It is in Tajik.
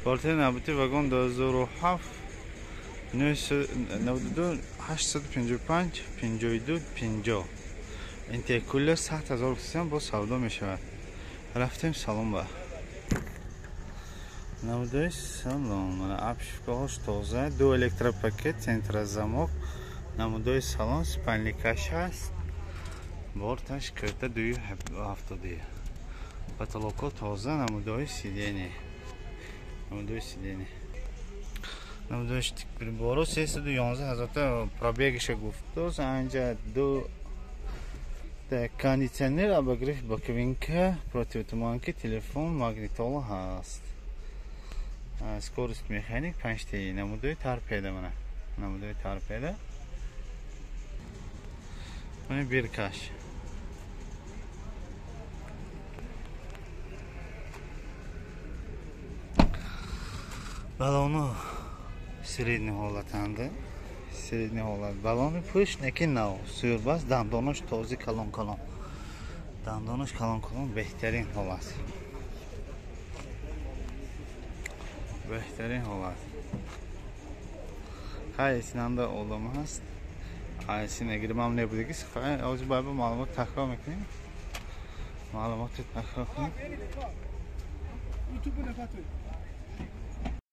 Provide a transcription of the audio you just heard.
Квартира навбати вагон 2007 992 855 52 50. Интеркулер 100,000 сом бо савдо мешавад. Рафтем салон ба. Намудои салон, обшивкаҳош тоза, ду электропакет, центрозамок, намудои салон, спальникаш ҳаст. Борташ кӯта 270. Потолокҳо тоза, намудои сиденье. Намудои сиденье. Намудои приборо 311,000 та пробегиша гуфт. Анҷа ду кондиционер, обогрев, боковинка, противотуманки, телефон, магнитола ҳаст. Скорость механик 5 ти. Намудои торпеда мана. Намудои торпеда. Мана биркаш. Балону средний ҳолатанда. Средний ҳолат. Балони пушт неки нав. Сӯрбаст, дандонаш този калон калон. Дандонаш калон калон, беҳтарин ҳолат. Беҳтарин ҳолат. Хай синанда одам ҳаст. Ай синагирмам небудиги. Хай ҳозир бояд маълумот такрор мекунем. Маълумотро такрор кунем.